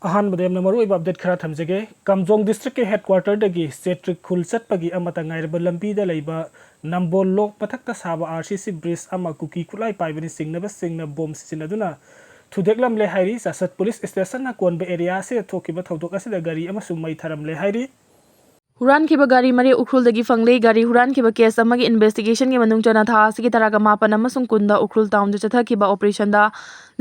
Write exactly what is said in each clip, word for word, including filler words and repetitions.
ꯑꯍꯥꯟꯕꯗ ꯌꯥꯝꯅ ꯃꯔꯨꯑꯣꯏꯕ ꯑꯞꯗꯦꯠ ꯈꯔ ꯊꯝꯖꯒꯦ꯫ ꯀꯥꯝꯖꯣꯡ ꯗꯤꯁꯇ꯭ꯔꯤꯛꯀꯤ ꯍꯦꯗꯀ꯭ꯋꯥꯇꯔꯗꯒꯤ ꯆꯦꯇ꯭ꯔꯤꯛ ꯈꯨꯜ ꯆꯠꯄꯒꯤ ꯑꯃꯠꯇ ꯉꯥꯏꯔꯕ ꯂꯝꯕꯤꯗ ꯂꯩꯕ ꯅꯝꯕꯣꯜ ꯂꯣꯛ ꯃꯊꯛꯇ ꯁꯥꯕ ꯑꯥꯔ ꯁꯤ ꯁꯤ ꯕ꯭ꯔꯤꯖ ꯑꯃ ꯀꯨꯀꯤ ꯈꯨꯠꯂꯥꯏ ꯄꯥꯏꯕꯅ ꯆꯤꯡꯅꯕꯁꯤꯡꯅ ꯕꯣꯝ ꯁꯤꯖꯤꯟꯅꯗꯨꯅ ꯊꯨꯗꯦꯛꯂꯝꯂꯦ ꯍꯥꯏꯔꯤ꯫ ꯆꯥꯁꯠ ꯄꯨꯂꯤꯁ ꯁ꯭ꯇꯦꯁꯟꯅ ꯀꯣꯟꯕ ꯑꯦꯔꯤꯌꯥ ꯑꯁꯤꯗ ꯊꯣꯛꯈꯤꯕ ꯊꯧꯗꯣꯛ ꯑꯁꯤꯗ ꯒꯥꯔꯤ ꯑꯃꯁꯨꯡ ꯃꯩ ꯊꯥꯔꯝꯂꯦ ꯍꯥꯏꯔꯤ꯫ ꯍꯨꯔꯥꯟꯈꯤꯕ ꯒꯥꯔꯤ ꯃꯔꯤ ꯎꯈ꯭ꯔꯨꯜꯗꯒꯤ ꯐꯪꯂꯦ꯫ ꯒꯥꯔꯤ ꯍꯨꯔꯥꯟꯈꯤꯕ ꯀꯦꯁ ꯑꯃꯒꯤ ꯏꯟꯚꯦꯁꯇꯤꯒꯦꯁꯟꯒꯤ ꯃꯅꯨꯡ ꯆꯟꯅ ꯊꯥ ꯑꯁꯤꯒꯤ ꯇꯔꯥꯒ ꯃꯥꯄꯟ ꯑꯃꯁꯨꯡ ꯀꯨꯟꯗ ꯎꯈ꯭ꯔꯨꯜ ꯇꯥꯎꯟꯗ ꯆꯠꯊꯈꯤꯕ ꯑꯣꯄꯔꯦꯁꯟꯗ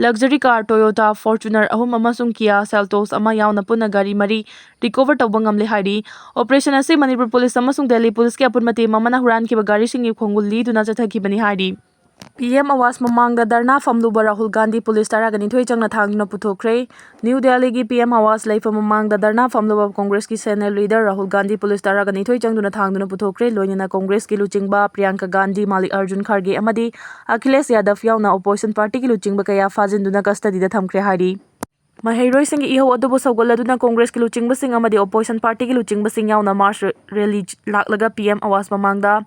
ꯂꯛꯖꯔꯤ ꯀꯥꯔ Toyota Fortuner ꯑꯍꯨꯝ ꯑꯃꯁꯨꯡ Kia Seltos ꯑꯃ ꯌꯥꯎꯅ ꯄꯨꯟꯅ ꯒꯥꯔꯤ ꯃꯔꯤ ꯔꯤꯀꯣꯚꯔ ꯇꯧꯕ ꯉꯝꯂꯦ ꯍꯥꯏꯔꯤ꯫ ꯑꯣꯄꯔꯦꯁꯟ ꯑꯁꯤ ꯃꯅꯤꯄꯨꯔ ꯄꯨꯂꯤꯁ ꯑꯃꯁꯨꯡ ꯗꯦꯜꯂꯤ ꯄꯨꯂꯤꯁꯀꯤ ꯑꯄꯨꯟꯕ ꯇꯤꯝ ꯑꯃꯅ ꯍꯨꯔꯥꯟꯈꯤꯕ ꯒꯥꯔꯤꯁꯤꯡꯒꯤ ꯈꯣꯡꯒꯨꯜ ꯂꯤꯗꯨꯅ ꯆꯠꯊꯈꯤꯕꯅꯤ ꯍꯥꯏꯔꯤ꯫ ꯄꯤ ꯑꯦꯝ ꯑꯋꯥꯁ ꯃꯃꯥꯡꯗ ꯙꯔꯅꯥ ꯐꯝꯂꯨꯕ ꯔꯥꯍꯨꯜ ꯒꯥꯟꯙꯤ ꯄꯨꯂꯤꯁ ꯇꯔꯥꯒ ꯅꯤꯊꯣꯏ ꯆꯪꯅ ꯊꯥꯡꯗꯨꯅ ꯄꯨꯊꯣꯛꯈ꯭ꯔꯦ꯫ ꯅ꯭ꯌꯨ ꯗꯦꯜꯂꯤꯒꯤ ꯄꯤ ꯑꯦꯝ ꯑꯋꯥꯁ ꯂꯩꯐꯝ ꯃꯃꯥꯡꯗ ꯙꯔꯅꯥ ꯐꯝꯂꯨꯕ ꯀꯣꯡꯒ꯭ꯔꯦꯁꯀꯤ senate leader Rahul Gandhi police ꯇꯔꯥꯒ ꯅꯤꯊꯣꯏ ꯆꯪꯗꯨꯅ ꯊꯥꯡꯗꯨꯅ ꯄꯨꯊꯣꯛꯈ꯭ꯔꯦ꯫ ꯂꯣꯏꯅꯅ ꯀꯣꯡꯒ꯭ꯔꯦꯁꯀꯤ ꯂꯨꯆꯤꯡꯕ ꯄ꯭ꯔꯤꯌꯥꯡꯀꯥ ꯒꯥꯟꯙꯤ, ꯃꯥꯜꯂꯤꯛ ꯑꯔꯖꯨꯟ ꯈꯥꯔꯒꯦ ꯑꯃꯗꯤ ꯑꯈꯤꯂꯦꯁ ꯌꯥꯗꯕ ꯌꯥꯎꯅ ꯑꯣꯄꯣꯖꯤꯁꯟ ꯄꯥꯔꯇꯤꯒꯤ ꯂꯨꯆꯤꯡꯕ ꯀꯌꯥ ꯐꯥꯖꯤꯟꯗꯨꯅ ꯀꯁꯇꯗꯤꯗ ꯊꯝꯈ꯭ꯔꯦ ꯍꯥꯏꯔꯤ꯫ ꯃꯍꯩꯔꯣꯏꯁꯤꯡꯒꯤ ꯏꯍꯧ ꯑꯗꯨꯕꯨ ꯁꯧꯒꯠꯂꯗꯨꯅ ꯀꯣꯡꯒ꯭ꯔꯦꯁꯀꯤ ꯂꯨꯆꯤꯡꯕꯁꯤꯡ ꯑꯃꯗꯤ ꯑꯣꯄꯣꯖꯤꯁꯟ ꯄꯥꯔꯇꯤꯒꯤ ꯂꯨꯆꯤꯡꯕꯁꯤꯡ ꯌꯥꯎꯅ ꯃꯥꯔꯆ ꯔꯦꯂꯤ ꯂꯥꯛꯂꯒ ꯄꯤ ꯑꯦꯝ ꯑꯋꯥꯁ ꯃꯃꯥꯡꯗ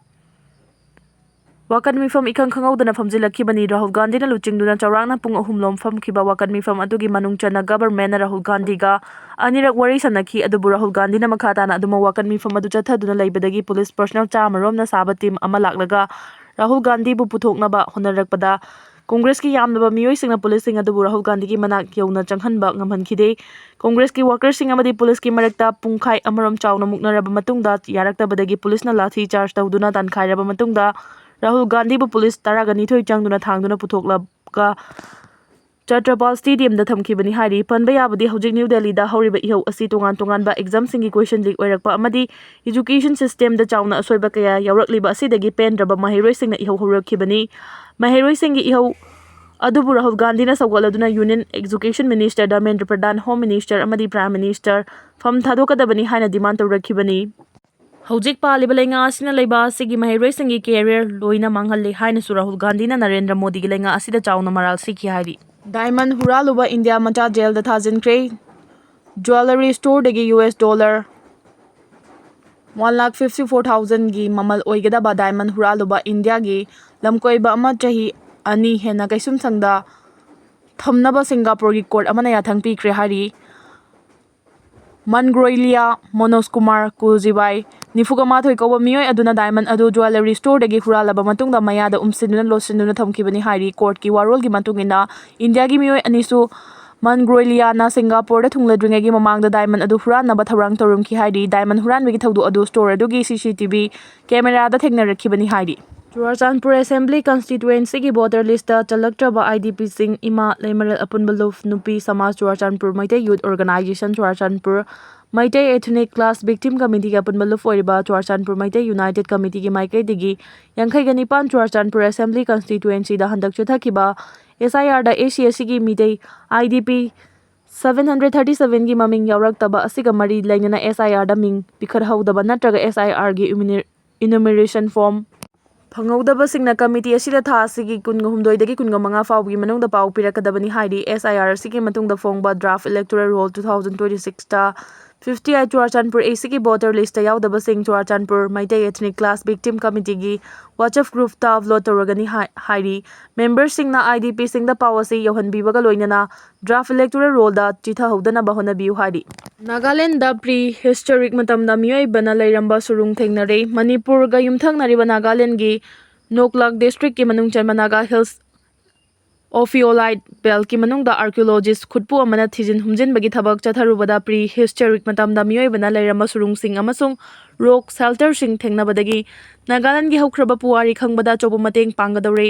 ꯋꯥꯀꯠ ꯃꯤꯐꯝ ꯏꯈꯪ ꯈꯪꯍꯧꯗꯅ ꯐꯝꯖꯤꯜꯂꯛꯈꯤꯕꯅꯤ꯫ ꯔꯥꯍꯨꯜ ꯒꯥꯟꯙꯤꯅ ꯂꯨꯆꯤꯡꯗꯨꯅ ꯆꯥꯎꯔꯥꯛꯅ ꯄꯨꯡ ꯑꯍꯨꯝ ꯂꯣꯝ ꯐꯝꯈꯤꯕ ꯋꯥꯀꯠ ꯃꯤꯐꯝ ꯑꯗꯨꯒꯤ ꯃꯅꯨꯡ ꯆꯟꯅ ꯒꯚꯔꯟꯃꯦꯟꯠꯅ ꯔꯥꯍꯨꯜ ꯒꯥꯟꯙꯤꯒ ꯑꯅꯤꯔꯛ ꯋꯥꯔꯤ ꯁꯥꯟꯅꯈꯤ꯫ ꯑꯗꯨꯕꯨ ꯔꯥꯍꯨꯜ ꯒꯥꯟꯙꯤꯅ ꯃꯈꯥ ꯇꯥꯅ ꯑꯗꯨꯃꯛ ꯋꯥꯀꯠ ꯃꯤꯐꯝ ꯑꯗꯨ ꯆꯠꯊꯗꯨꯅ ꯂꯩꯕꯗꯒꯤ ꯄꯨꯂꯤꯁ ꯄꯔꯁꯅꯦꯜ ꯆꯥꯝꯃ ꯔꯣꯝꯅ ꯁꯥꯕ ꯇꯤꯝ ꯑꯃ ꯂꯥꯛꯂꯒ ꯔꯥꯍꯨꯜ ꯒꯥꯟꯙꯤꯕꯨ ꯄꯨꯊꯣꯛꯅꯕ ꯍꯣꯠꯅꯔꯛꯄꯗ ꯀꯣꯡꯒ꯭ꯔꯦꯁꯀꯤ ꯌꯥꯝꯂꯕ ꯃꯤꯑꯣꯏꯁꯤꯡꯅ ꯄꯨꯂꯤꯁꯁꯤꯡ ꯑꯗꯨꯕꯨ ꯔꯥꯍꯨꯜ ꯒꯥꯟꯙꯤꯒꯤ ꯃꯅꯥꯛ ꯌꯧꯅ ꯆꯪꯍꯟꯕ ꯉꯝꯍꯟꯈꯤꯗꯦ꯫ ꯀꯣꯡꯒ꯭ꯔꯦꯁꯀꯤ ꯋꯥꯀꯔꯁꯤꯡ ꯑꯃꯗꯤ ꯄꯨꯂꯤꯁꯀꯤ ꯃꯔꯛꯇ ꯄꯨꯡꯈꯥꯏ ꯑꯃꯔꯣꯝ ꯆꯥꯎꯅ ꯃꯨꯛꯅꯔꯕ ꯃꯇꯨꯡꯗ ꯌꯥꯔꯛꯇꯕꯗꯒꯤ ꯄꯨꯂꯤꯁꯅ ꯂꯥꯊꯤ ꯆꯥꯔꯖ ꯇꯧꯗꯨꯅ ꯇꯥꯟꯈꯥꯏꯔꯕ ꯃꯇꯨꯡꯗ ꯔꯥꯍꯨꯜ ꯒꯥꯟꯙꯤꯕꯨ ꯄꯨꯂꯤꯁ ꯇꯔꯥꯒ ꯅꯤꯊꯣꯏ ꯆꯪꯗꯨꯅ ꯊꯥꯡꯗꯨꯅ ꯄꯨꯊꯣꯛꯂꯒ ꯆꯇ꯭ꯔꯄꯥꯜ ꯁ꯭ꯇꯦꯗꯤꯌꯝꯗ ꯊꯝꯈꯤꯕꯅꯤ ꯍꯥꯏꯔꯤ꯫ ꯄꯟꯕ ꯌꯥꯕꯗꯤ ꯍꯧꯖꯤꯛ ꯅ꯭ꯌꯨ ꯗꯦꯜꯂꯤꯗ ꯍꯧꯔꯤꯕ ꯏꯍꯧ ꯑꯁꯤ ꯇꯣꯉꯥꯟ ꯇꯣꯉꯥꯟꯕ ꯑꯦꯛꯖꯥꯝꯁꯤꯡꯒꯤ ꯀꯣꯏꯁꯟ ꯂꯤꯛ ꯑꯣꯏꯔꯛꯄ ꯑꯃꯗꯤ ꯏꯖꯨꯀꯦꯁꯟ ꯁꯤꯁꯇꯦꯝꯗ ꯆꯥꯎꯅ ꯑꯁꯣꯏꯕ ꯀꯌꯥ ꯌꯥꯎꯔꯛꯂꯤꯕ ꯑꯁꯤꯗꯒꯤ ꯄꯦꯟꯗ꯭ꯔꯕ ꯃꯍꯩꯔꯣꯏꯁꯤꯡꯅ ꯏꯍꯧ ꯍꯧꯔꯛꯈꯤꯕꯅꯤ꯫ ꯃꯍꯩꯔꯣꯏꯁꯤꯡꯒꯤ ꯏꯍꯧ ꯑꯗꯨꯕꯨ ꯔꯥꯍꯨꯜ ꯒꯥꯟꯙꯤꯅ ꯁꯧꯒꯠꯂꯗꯨꯅ ꯌꯨꯅꯤꯌꯟ ꯑꯦꯖꯨꯀꯦꯁꯟ ꯃꯤꯅꯤꯁꯇꯔ ꯙꯔꯃꯦꯟꯗ꯭ꯔ ꯄ꯭ꯔꯙꯥꯟ, ꯍꯣꯝ ꯃꯤꯅꯤꯁꯇꯔ ꯑꯃꯗꯤ ꯄ꯭ꯔꯥꯏꯝ ꯃꯤꯅꯤꯁꯇꯔ ꯐꯝ ꯊꯥꯗꯣꯛꯀꯗꯕꯅꯤ ꯍꯥꯏꯅ ꯗꯤꯃꯥꯟ ꯇꯧꯔꯛꯈꯤꯕꯅꯤ꯫ ꯍꯧꯖꯤꯛ ꯄꯥꯜꯂꯤꯕ ꯂꯩꯉꯥꯛ ꯑꯁꯤꯅ ꯂꯩꯕꯥꯛ ꯑꯁꯤꯒꯤ ꯃꯍꯩꯔꯣꯏꯁꯤꯡꯒꯤ ꯀꯦꯔꯤꯌꯔ ꯂꯣꯏꯅ ꯃꯥꯡꯍꯜꯂꯦ ꯍꯥꯏꯅꯁꯨ ꯔꯥꯍꯨꯜ ꯒꯥꯟꯙꯤꯅ ꯅꯔꯦꯟꯗ꯭ꯔ ꯃꯣꯗꯤꯒꯤ ꯂꯩꯉꯥꯛ ꯑꯁꯤꯗ ꯆꯥꯎꯅ ꯃꯔꯥꯜ ꯁꯤꯈꯤ ꯍꯥꯏꯔꯤ꯫ ꯗꯥꯏꯃꯟ ꯍꯨꯔꯥꯜꯂꯨꯕ ꯏꯟꯗꯤꯌꯥ ꯃꯆꯥ ꯖꯦꯜꯗ ꯊꯥꯖꯤꯟꯈ꯭ꯔꯦ꯫ ꯖ꯭ꯋꯦꯂꯔꯤ ꯁ꯭ꯇꯣꯔꯗꯒꯤ U S dollar one lakh fifty four thousandꯒꯤ ꯃꯃꯜ ꯑꯣꯏꯒꯗꯕ ꯗꯥꯏꯃꯟ ꯍꯨꯔꯥꯜꯂꯨꯕ ꯏꯟꯗꯤꯌꯥꯒꯤ ꯂꯝꯀꯣꯏꯕ ꯑꯃ ꯆꯍꯤ ꯑꯅꯤ ꯍꯦꯟꯅ ꯀꯩꯁꯨꯝꯁꯪꯗ ꯊꯝꯅꯕ ꯁꯤꯡꯒꯥꯄꯨꯔꯒꯤ ꯀꯣꯔꯠ ꯑꯃꯅ ꯌꯥꯊꯪ ꯄꯤꯈ꯭ꯔꯦ ꯍꯥꯏꯔꯤ꯫ Mangroilia Monosh Kumar Kuljibai, ꯅꯤꯐꯨꯒ ꯃꯥꯊꯣꯏ ꯀꯧꯕ ꯃꯤꯑꯣꯏ ꯑꯗꯨꯅ diamond ꯑꯗꯨ jewellery storeꯗꯒꯤ ꯍꯨꯔꯥꯜꯂꯕ ꯃꯇꯨꯡꯗ ꯃꯌꯥꯗ ꯎꯝꯁꯤꯟꯗꯨꯅ ꯂꯣꯠꯁꯤꯟꯗꯨꯅ ꯊꯝꯈꯤꯕꯅꯤ ꯍꯥꯏꯔꯤ꯫ Courtꯀꯤ ꯋꯥꯔꯣꯜꯒꯤ ꯃꯇꯨꯡ ꯏꯟꯅ, ꯏꯟꯗꯤꯌꯥꯒꯤ ꯃꯤꯑꯣꯏ ꯑꯅꯤꯁꯨ ꯃꯟꯒ꯭ꯔꯣꯏꯂꯤꯌꯥꯅ ꯁꯤꯡꯒꯥꯄꯨꯔꯗ ꯊꯨꯡꯂꯗ꯭ꯔꯤꯉꯩꯒꯤ ꯃꯃꯥꯡꯗ diamond ꯑꯗꯨ ꯍꯨꯔꯥꯟꯅꯕ ꯊꯧꯔꯥꯡ ꯇꯧꯔꯝꯈꯤ ꯍꯥꯏꯔꯤ꯫ Diamond ꯍꯨꯔꯥꯟꯕꯒꯤ ꯊꯧꯗꯣꯛ ꯑꯗꯨ store ꯑꯗꯨꯒꯤ C C T V cameraꯗ ꯊꯦꯡꯅꯔꯛꯈꯤꯕꯅꯤ ꯍꯥꯏꯔꯤ꯫ ꯆꯨꯔꯥꯆꯥꯟꯄꯨꯔ Assembly Constituencyꯒꯤ voter listꯇ ꯆꯜꯂꯛꯇ꯭ꯔꯕ IDPꯁꯤꯡ, ꯏꯃꯥ, ꯂꯩꯃꯔꯦꯜ ꯑꯄꯨꯟꯕ ꯂꯨꯞ, ꯅꯨꯄꯤ ꯁꯃꯥꯖ, Churachandpur Meitei Youth Organisation Churachandpur, Meitei Ethnic Clash Victim Committeeꯒꯤ ꯑꯄꯨꯟꯕ ꯂꯨꯞ ꯑꯣꯏꯔꯤꯕ ꯆꯨꯔꯥꯆꯥꯟꯄꯨꯔ ꯃꯩꯇꯩ United Committeeꯒꯤ ꯃꯥꯏꯀꯩꯗꯒꯤ ꯌꯥꯡꯈꯩꯒ ꯅꯤꯄꯥꯟ ꯆꯨꯔꯥꯆꯥꯟꯄꯨꯔ Assembly Constituencyꯗ ꯍꯟꯗꯛ ꯆꯠꯊꯈꯤꯕ S I Rꯗ S C S Tꯒꯤ Meitei IDP seven hundred thirty sevenꯒꯤ ꯃꯃꯤꯡ ꯌꯥꯎꯔꯛꯇꯕ ꯑꯁꯤꯒ ꯃꯔꯤ ꯂꯩꯅꯅ S I Rꯗ ꯃꯤꯡ ꯄꯤꯈꯠꯍꯧꯗꯕ ꯅꯠꯇ꯭ꯔꯒ S I Rꯒꯤ enumer-, enumeration form ꯐꯪꯍꯧꯗꯕꯁꯤꯡꯅ committee ꯑꯁꯤꯗ ꯊꯥ ꯑꯁꯤꯒꯤ ꯀꯨꯟꯒ ꯍꯨꯝꯗꯣꯏꯗꯒꯤ ꯀꯨꯟꯒ ꯃꯉꯥ ꯐꯥꯎꯕꯒꯤ ꯃꯅꯨꯡꯗ ꯄꯥꯎ ꯄꯤꯔꯛꯀꯗꯕꯅꯤ ꯍꯥꯏꯔꯤ꯫ S I R ꯑꯁꯤꯒꯤ ꯃꯇꯨꯡꯗ ꯐꯣꯡꯕ draft electoral roll two thousand twenty-sixꯇ fifty-eight Churachandpur ACꯒꯤ voter listꯇ ꯌꯥꯎꯗꯕꯁꯤꯡ Churachandpur Meitei Ethnic Clash Victim Committeeꯒꯤ WhatsApp groupꯇ upload ꯇꯧꯔꯒꯅꯤ ꯍꯥꯏ-, ꯍꯥꯏꯔꯤ꯫ Memberꯁꯤꯡꯅ IDPꯁꯤꯡꯗ ꯄꯥꯎ ꯑꯁꯤ ꯌꯧꯍꯟꯕꯤꯕꯒ ꯂꯣꯏꯅꯅ draft electoral rollꯗ ꯆꯤꯊꯍꯧꯗꯅꯕ ꯍꯣꯠꯅꯕꯤꯌꯨ ꯍꯥꯏꯔꯤ꯫ ꯅꯥꯒꯥꯂꯦꯟꯗ pre-historic ꯃꯇꯝꯗ ꯃꯤꯑꯣꯏꯕꯅ ꯂꯩꯔꯝꯕ ꯁꯨꯔꯨꯡ ꯊꯦꯡꯅꯔꯦ꯫ ꯃꯅꯤꯄꯨꯔꯒ ꯌꯨꯝꯊꯪꯅꯔꯤꯕ ꯅꯥꯒꯥꯂꯦꯟꯒꯤ ꯅꯣꯛꯂꯥꯛ districtꯀꯤ ꯃꯅꯨꯡ ꯆꯟꯕ Naga Hills Ophiolite Beltꯀꯤ ꯃꯅꯨꯡꯗ archaeologist ꯈꯨꯠꯄꯨ ꯑꯃꯅ ꯊꯤꯖꯤꯟ ꯍꯨꯝꯖꯤꯟꯕꯒꯤ ꯊꯕꯛ ꯆꯠꯊꯔꯨꯕꯗ pre-historic ꯃꯇꯝꯗ ꯃꯤꯑꯣꯏꯕꯅ ꯂꯩꯔꯝꯕ ꯁꯨꯔꯨꯡꯁꯤꯡ ꯑꯃꯁꯨꯡ rock shelterꯁꯤꯡ ꯊꯦꯡꯅꯕꯗꯒꯤ ꯅꯥꯒꯥꯂꯦꯟꯒꯤ ꯍꯧꯈ꯭ꯔꯕ ꯄꯨꯋꯥꯔꯤ ꯈꯪꯕꯗ ꯑꯆꯧꯕ ꯃꯇꯦꯡ ꯄꯥꯡꯒꯗꯧꯔꯤ꯫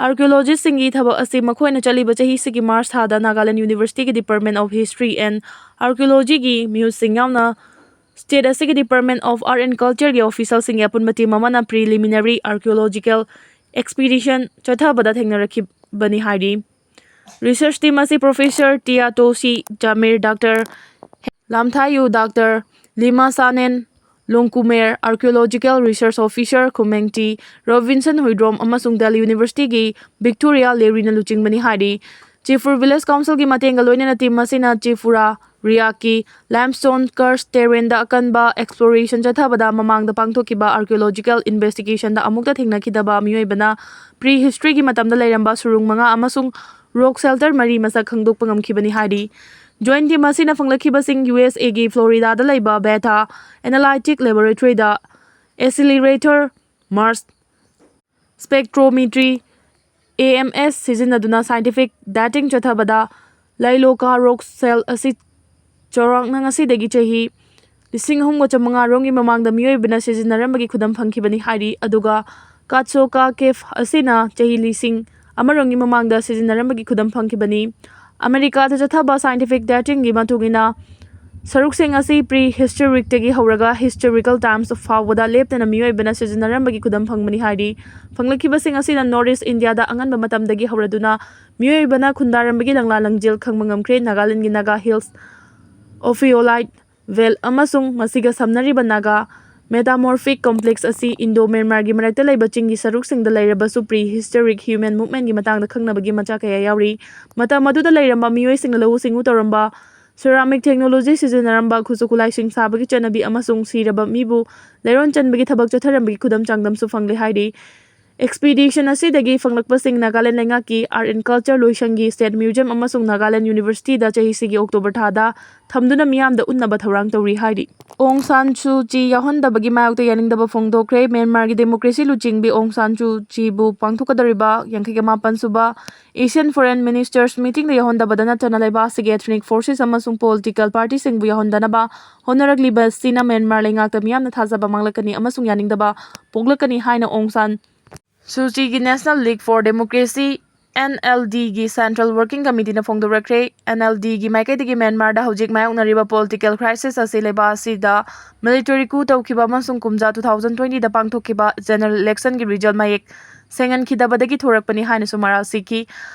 Archaeologistꯁꯤꯡꯒꯤ ꯊꯕꯛ ꯑꯁꯤ ꯃꯈꯣꯏꯅ ꯆꯠꯂꯤꯕ ꯆꯍꯤꯁꯤꯒꯤ March ꯊꯥꯗ Nagaland Universityꯒꯤ Department of History and Archaeologyꯒꯤ ꯃꯤꯍꯨꯠꯁꯤꯡ ꯌꯥꯎꯅ state ꯑꯁꯤꯒꯤ Department of Art and Cultureꯒꯤ officialꯁꯤꯡꯒꯤ ꯑꯄꯨꯟꯕ team ꯑꯃꯅ preliminary archaeological expedition ꯆꯠꯊꯕꯗ ꯊꯦꯡꯅꯔꯛꯈꯤꯕꯅꯤ ꯍꯥꯏꯔꯤ꯫ Research team ꯑꯁꯤ Professor Tiatoshi Jamir, Doctor Lamthayu, Doctor Lima Sanen, Longkumer, Archaeological Research Officer Khumengti, Robinson Huidrom ꯑꯃꯁꯨꯡ Delhi Universityꯒꯤ Victoria Learyꯅ ꯂꯨꯆꯤꯡꯕꯅꯤ ꯍꯥꯏꯔꯤ꯫ ꯆꯤꯐꯨꯔ Village Councilꯒꯤ ꯃꯇꯦꯡꯒ ꯂꯣꯏꯅꯅ team ꯑꯁꯤꯅ ꯆꯤꯐꯨꯔꯥ ꯔꯤꯌꯥꯛꯀꯤ limestone karst terrainꯗ ꯑꯀꯟꯕ exploration ꯆꯠꯊꯕꯗ ꯃꯃꯥꯡꯗ ꯄꯥꯡꯊꯣꯛꯈꯤꯕ archaeological investigationꯗ ꯑꯃꯨꯛꯇ ꯊꯦꯡꯅꯈꯤꯗꯕ ꯃꯤꯑꯣꯏꯕꯅ pre-historyꯒꯤ ꯃꯇꯝꯗ ꯂꯩꯔꯝꯕ ꯁꯨꯔꯨꯡ ꯃꯉꯥ ꯑꯃꯁꯨꯡ rock shelter ꯃꯔꯤ ꯃꯁꯛ ꯈꯪꯗꯣꯛꯄ ꯉꯝꯈꯤꯕꯅꯤ ꯍꯥꯏꯔꯤ꯫ Joint team ꯑꯁꯤꯅ ꯐꯪꯂꯛꯈꯤꯕꯁꯤꯡ ꯌꯨ ꯑꯦꯁ ꯑꯦꯒꯤ ꯐ꯭ꯂꯣꯔꯤꯗꯥꯗ ꯂꯩꯕ ꯕꯦꯊꯥ ꯑꯦꯅꯥꯂꯥꯏꯇꯤꯛ ꯂꯦꯕꯣꯔꯦꯇꯔꯤꯗ ꯑꯦꯁꯤꯂꯤꯔꯦꯇꯔ, ꯃꯥꯁ ꯁ꯭ꯄꯦꯛꯇ꯭ꯔꯣꯃꯤꯇ꯭ꯔꯤ, ꯑꯦ ꯑꯦꯝ ꯑꯦꯁ, ꯁꯤꯖꯤꯟꯅꯗꯨꯅ ꯁꯥꯏꯟꯇꯤꯐꯤꯛ ꯗꯦꯇꯤꯡ ꯆꯠꯊꯕꯗ ꯂꯥꯏꯂꯣꯀꯥ ꯔꯣꯛ ꯁꯦꯜ ꯑꯁꯤ ꯆꯥꯎꯔꯥꯛꯅ ꯉꯁꯤꯗꯒꯤ ꯆꯍꯤ ꯂꯤꯁꯤꯡ ꯑꯍꯨꯝꯒ ꯆꯥꯃꯉꯥ ꯔꯣꯝꯒꯤ ꯃꯃꯥꯡꯗ ꯃꯤꯑꯣꯏꯕꯅ ꯁꯤꯖꯤꯟꯅꯔꯝꯕꯒꯤ ꯈꯨꯗꯝ ꯐꯪꯈꯤꯕꯅꯤ ꯍꯥꯏꯔꯤ꯫ ꯑꯗꯨꯒ ꯀꯥꯠꯁꯣꯀꯥ ꯀꯦꯐ ꯑꯁꯤꯅ ꯆꯍꯤ ꯂꯤꯁꯤꯡ ꯑꯃꯔꯣꯝꯒꯤ ꯃꯃꯥꯡꯗ ꯁꯤꯖꯤꯟꯅꯔꯝꯕꯒꯤ ꯈꯨꯗꯝ ꯐꯪꯈꯤꯕꯅꯤ꯫ ꯑꯃꯦꯔꯤꯀꯥꯗ ꯆꯠꯊꯕ ꯁꯥꯏꯟꯇꯤꯐꯤꯛ ꯗꯦꯇꯤꯡꯒꯤ ꯃꯇꯨꯡ ꯏꯟꯅ, ꯁꯔꯨꯛꯁꯤꯡ ꯑꯁꯤ ꯄ꯭ꯔꯤ ꯍꯤꯁꯇꯣꯔꯤꯛꯇꯒꯤ ꯍꯧꯔꯒ ꯍꯤꯁꯇꯣꯔꯤꯀꯦꯜ ꯇꯥꯏꯝꯁ ꯐꯥꯎꯕꯗ ꯂꯦꯞꯇꯅ ꯃꯤꯑꯣꯏꯕꯅ ꯁꯤꯖꯤꯟꯅꯔꯝꯕꯒꯤ ꯈꯨꯗꯝ ꯐꯪꯕꯅꯤ ꯍꯥꯏꯔꯤ꯫ ꯐꯪꯂꯛꯈꯤꯕꯁꯤꯡ ꯑꯁꯤꯅ ꯅꯣꯔꯠ ꯏꯁ ꯏꯟꯗꯤꯌꯥꯗ ꯑꯉꯟꯕ ꯃꯇꯝꯗꯒꯤ ꯍꯧꯔꯗꯨꯅ ꯃꯤꯑꯣꯏꯕꯅ ꯈꯨꯟꯗꯥꯔꯝꯕꯒꯤ ꯂꯪꯂꯥ ꯂꯪꯖꯦꯜ ꯈꯪꯕ ꯉꯝꯈ꯭ꯔꯦ꯫ ꯅꯥꯒꯥꯂꯦꯟꯒꯤ ꯅꯥꯒꯥ ꯍꯤꯜꯁ, ꯑꯣꯐꯤꯌꯣꯂꯥꯏꯠ ꯚꯦꯜ ꯑꯃꯁꯨꯡ ꯃꯁꯤꯒ ꯁꯝꯅꯔꯤꯕ ꯅꯥꯒꯥ ꯃꯦꯇꯥꯃꯣꯔꯐꯤꯛ ꯀꯣꯝꯄ꯭ꯂꯦꯛꯁ ꯑꯁꯤ ꯏꯟꯗꯣ ꯃ꯭ꯌꯥꯟꯃꯥꯔꯒꯤ ꯃꯔꯛꯇ ꯂꯩꯕ ꯆꯤꯡꯒꯤ ꯁꯔꯨꯛꯁꯤꯡꯗ ꯂꯩꯔꯕꯁꯨ, ꯄ꯭ꯔꯤ ꯍꯤꯁꯇꯣꯔꯤꯛ ꯍ꯭ꯌꯨꯃꯦꯟ ꯃꯨꯚꯃꯦꯟꯒꯤ ꯃꯇꯥꯡꯗ ꯈꯪꯅꯕꯒꯤ ꯃꯆꯥꯛ ꯀꯌꯥ ꯌꯥꯎꯔꯤ꯫ ꯃꯇꯝ ꯑꯗꯨꯗ ꯂꯩꯔꯝꯕ ꯃꯤꯑꯣꯏꯁꯤꯡꯅ ꯂꯧꯎ ꯁꯤꯡꯎ ꯇꯧꯔꯝꯕ, ꯁꯦꯔꯥꯃꯤꯛ ꯇꯦꯛꯅꯣꯂꯣꯖꯤ ꯁꯤꯖꯤꯟꯅꯔꯝꯕ, ꯈꯨꯠꯁꯨ ꯈꯨꯠꯂꯥꯏꯁꯤꯡ ꯁꯥꯕꯒꯤ ꯆꯠꯅꯕꯤ ꯑꯃꯁꯨꯡ ꯁꯤꯔꯕ ꯃꯤꯕꯨ ꯂꯩꯔꯣꯟ ꯆꯟꯕꯒꯤ ꯊꯕꯛ ꯆꯠꯊꯔꯝꯕꯒꯤ ꯈꯨꯗꯝ ꯆꯥꯡꯗꯝꯁꯨ ꯐꯪꯂꯦ ꯍꯥꯏꯔꯤ꯫ ꯑꯦꯛꯁꯄꯤꯗꯤꯁꯟ ꯑꯁꯤꯗꯒꯤ ꯐꯪꯂꯛꯄꯁꯤꯡ ꯅꯥꯒꯥꯂꯦꯟ ꯂꯩꯉꯥꯛꯀꯤ ꯑꯥꯔꯠ ꯑꯦꯟ ꯀꯜꯆꯔ ꯂꯣꯏꯁꯪꯒꯤ ꯁ꯭ꯇꯦꯠ ꯃ꯭ꯌꯨꯖꯤꯌꯝ ꯑꯃꯁꯨꯡ ꯅꯥꯒꯥꯂꯦꯟ ꯌꯨꯅꯤꯚꯔꯁꯤꯇꯤꯗ ꯆꯍꯤꯁꯤꯒꯤ ꯑꯣꯛꯇꯣꯕꯔ ꯊꯥꯗ ꯊꯝꯗꯨꯅ ꯃꯤꯌꯥꯝꯗ ꯎꯠꯅꯕ ꯊꯧꯔꯥꯡ ꯇꯧꯔꯤ ꯍꯥꯏꯔꯤ꯫ ꯑꯣꯡ ꯁꯥꯟ ꯁꯨ ꯆꯤ ꯌꯥꯎꯍꯟꯗꯕꯒꯤ ꯃꯥꯌꯣꯛꯇ ꯌꯥꯅꯤꯡꯗꯕ ꯐꯣꯡꯗꯣꯛꯈ꯭ꯔꯦ꯫ ꯃ꯭ꯌꯥꯟꯃꯥꯔꯒꯤ ꯗꯦꯃꯣꯀ꯭ꯔꯦꯁꯤ ꯂꯨꯆꯤꯡꯕꯤ ꯑꯣꯡ ꯁꯥꯟ ꯁꯨ ꯆꯤꯕꯨ ꯄꯥꯡꯊꯣꯛꯀꯗꯧꯔꯤꯕ ꯌꯥꯡꯈꯩꯒ ꯃꯥꯄꯟ ꯁꯨꯕ ꯑꯦꯁꯤꯌꯥꯟ ꯐꯣꯔꯦꯟ ꯃꯤꯅꯤꯁꯇꯔꯁ ꯃꯤꯇꯤꯡꯗ ꯌꯥꯎꯍꯟꯗꯕꯗ ꯅꯠꯇꯅ ꯂꯩꯕꯥꯛ ꯑꯁꯤꯒꯤ ꯑꯦꯊꯅꯤꯛ ꯐꯣꯔꯁꯦꯁ ꯑꯃꯁꯨꯡ ꯄꯣꯂꯤꯇꯤꯀꯦꯜ ꯄꯥꯔꯇꯤꯁꯤꯡꯕꯨ ꯌꯥꯎꯍꯟꯗꯅꯕ ꯍꯣꯠꯅꯔꯛꯂꯤꯕ ꯑꯁꯤꯅ ꯃ꯭ꯌꯥꯟꯃꯥꯔ ꯂꯩꯉꯥꯛꯇ ꯃꯤꯌꯥꯝꯅ ꯊꯥꯖꯕ ꯃꯥꯡꯂꯛꯀꯅꯤ ꯑꯃꯁꯨꯡ ꯌꯥꯅꯤꯡꯗꯕ ꯄꯣꯛꯂꯛꯀꯅꯤ ꯍꯥꯏꯅ ꯑꯣꯡ ꯁꯥꯟ ꯁꯨ ꯆꯤꯒꯤ National League for Democracy, N L D ꯒꯤ Central Working Committee ꯅ ꯐꯣꯡꯗꯣꯔꯛꯈ꯭ꯔꯦ꯫ N L D ꯒꯤ ꯃꯥꯏꯀꯩꯗꯒꯤ ꯃ꯭ꯌꯥꯟꯃꯥꯔꯗ ꯍꯧꯖꯤꯛ ꯃꯥꯌꯣꯛꯅꯔꯤꯕ ꯄꯣꯂꯤꯇꯤꯀꯦꯜ ꯀ꯭ꯔꯥꯏꯁꯤꯁ ꯑꯁꯤ ꯂꯩꯕꯥꯛ ꯑꯁꯤꯗ ꯃꯤꯂꯤꯇꯔꯤ ꯀꯨ ꯇꯧꯈꯤꯕ ꯑꯃꯁꯨꯡ ꯀꯨꯝꯖꯥ two thousand twenty ꯗ ꯄꯥꯡꯊꯣꯛꯈꯤꯕ ꯖꯦꯅꯔꯦꯜ ꯏꯂꯦꯛꯁꯟꯒꯤ ꯔꯤꯖꯜ ꯃꯌꯦꯛ ꯁꯦꯡꯍꯟꯈꯤꯗꯕꯗꯒꯤ ꯊꯣꯔꯛꯄꯅꯤ ꯍꯥꯏꯅꯁꯨ ꯃꯔꯥꯜ ꯁꯤꯈꯤ꯫